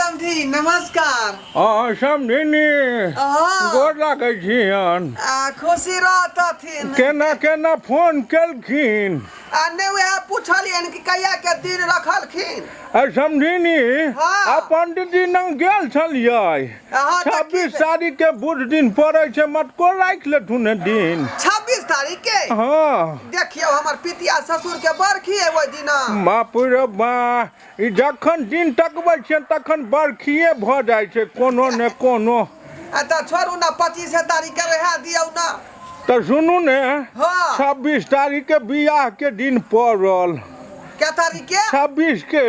समधी नमस्कार। अहाँ समधिनी। हँ। गोर लागै छियन। आ खुशी रहतथिन। केना केना फोन केलखिन? आ नहि वएह पुछलियनि कि कहिया के दिन रखलखिन। आ समधिनी। हँ। आ पंडित जी लग गेल छलियै। हँ, तऽ की 26 तारीख के बुध दिन पड़ै छै, मटको राखि लेथुन ने दिन। 26 तारीख के? हँ। देखियौ हमर पितिया ससुर के बरखी है ओहि दिना। बाप रे बा, ई जखन दिन तकबै छियनि तखन बरखिए भऽ जाइ छै कोनो ने कोनो। आ तऽ छोड़ू ने, 25 तारीख के रहा दियौ ने। तऽ सुनू ने। हँ। 26 तारीख के बियाह के दिन पड़ल। के तारीख के? 26 के।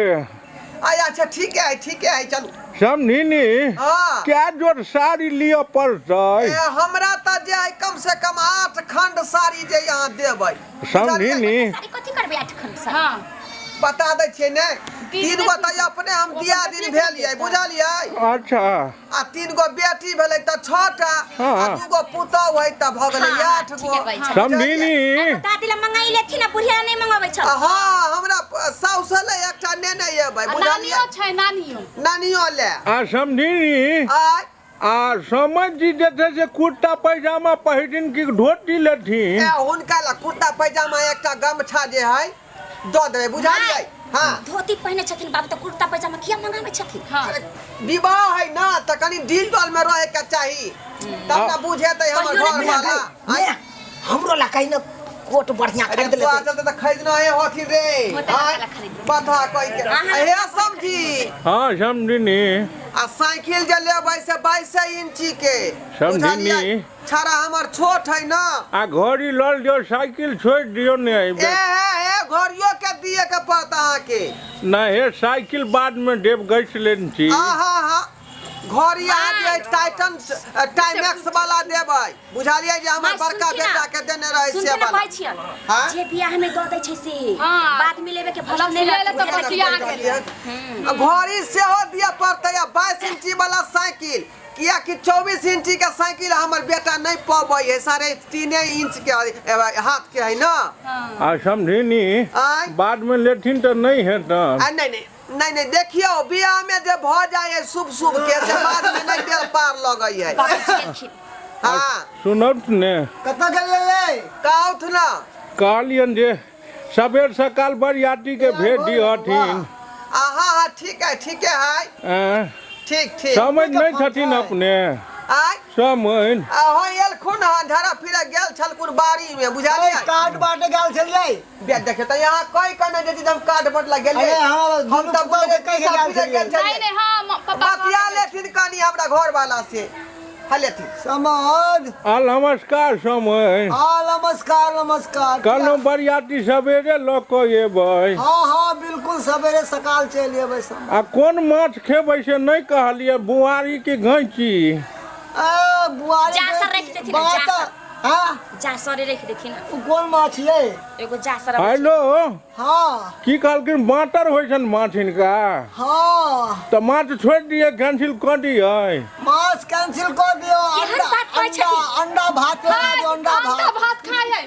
आ अच्छा ठीक है, ठीक है, चलू। समझिनी? हँ। क्या जोड़ साड़ी लिअ पड़तै? ए, हमरा तऽ जे है कम से कम 8 खंड साड़ी जे यहाँ देबै। समझिनी? साड़ी कथी करबै 8 खंड साड़ी? हँ। बता दै छियै ने, 3 गो तऽ अपने हम ओ दिया अपन दिन बेटी भेल भेल यै, बुझलियै? अच्छा। आ 3 गो बेटी भेलै तऽ 6टा, हँ। आ 2 गो पुतहु है तऽ भऽ गेलै हँ, हँ, 8 गो। ठीके कहै छी। समझिनी? दादी ला मंगाई लेथिन ना, बुढ़िया नहीं मंगाबै छल। हँ, हमरा साउस ले एकटा नेने एबै, आ बुझलियै? नानियो छै, नानियो। नानियो ले। आ समझिनी? आय। आ समझ जी जे छै से कुर्ता पैजामा पहिरिन कि धोती लेथिन? ए, हुनका ला कुर्ता पैजामा एकटा गमछा जे है दऽ देबै, बुझलियै? हँ। धोती पहिने छथिन बाबू तऽ कुर्ता पैजामा किया मंगाबै छथिन? हँ। अरे, विवाह है ना तऽ कनि ढील ढाल में रहे के चाही, तब ना बुझेतै हमर कहियो घर ने वाला। ने, हमरो ला कहीं न कोट बढ़िया अरे खरीद तोरा लेते। चलते तऽ खरीदना है होथिन रे। होतै, आँय, वाला खरीद लेबै। बता कहि के। अहाँ हे समझी। हँ समझिनी। आ साइकिल जे लेबै से 22 इंची के। समझिनी। बुझलियै? छड़ा हमर छोट है ना। आ घड़ी लऽ लियौ, साइकिल छोड़ि दियौ ने। ए हे हे, घड़ियो के दिए के पड़त अहाँके। नहि हे, साइकिल बाद में देब, गैस लेने छी। हाँ हाँ हाँ, घड़ी अहाँ जे टाइटन टाइमेक्स वाला देबै, बुझलियै? जे हमर माय, बड़का सुनथिन ना। बेटा के देने रहै से सुनते ना वाला। कहै छियन। हाँ? जे बियाह में दऽ दै छै से हाँ। बाद में लेबे के भरोसा लस्सी नहीं लै लए तऽ रहतै। बसिया गेलै। आ घड़ी सेहो दिअ पड़तै आ 22 इंची वाला साइकिल, कियाकि 24 इंची के साइकिल हमर बेटा नहि पबै है, 3.5 इंच के हाथ के है ना। आ समझिनी? आँय? बाद में लेथिन तऽ नहि हेतनि। आ नहीं नहीं नहीं नहीं, देखियौ बियाह में जे भऽ जाइ है शुभ शुभ के, से बाद में नहीं देल पार लगै है। बाबूजी गेलखिन। हाँ। सुनब ने। कतऽ गेलियै? कहौथ ना। कहलियनि जे सबेर सकाल बरियाती के भेज दिहथिन। आ हाँ हाँ, ठीक है, ठीक है। आँय? ठीक ठीक। समझ नहि छथिन अपने? आँय? समझ। आ हाँ, एलखुन हन, झड़ा फिरा गेल छलखुन बाड़ी में, बुझलियै? कार्ड बांटे गेल छलियै। बे देखियौ तऽ यहाँ कहि कऽ नहि जेती, हम कार्ड बटला गेलियै। अरे हाँ, हम दुनू तऽ पुतहु के कहि के दिशा गेल फिरे गेल छलियै। नहीं छलियै। नहीं, हाँ पापा बतिया लेथिन कनि हमरा घर वाला से, हाँ लेथिन। समझ। आ नमस्कार समय। हाँ नमस्कार नमस्कार। कहलहुँ बरियाती सवेरे लऽ कऽ एबै। हाँ हाँ बिल्कुल, सवेरे सकाल चलि एबै समझ। आ कोन माछ खेबै से नहि कहलियै, बुआरी कि गैंची? ए, बुआरी। जासर राखि देथिन, बात जासर। हाँ? जासरे राखि देथिन। ओ कोन माछ यै? एगो जासर अबै छै। हेलो। हाँ। की कहलखिन, बाँतर होइ छनि माछ हिनका? हाँ। तऽ माछ छोड़ि दियै, कैंसिल कऽ दियै? माछ कैंसिल कऽ दियौ। केहन अंडा बात कहै अंडा छथिन? अंडा भात लगा दियौ, अंडा अंडा भात। भात खाय है।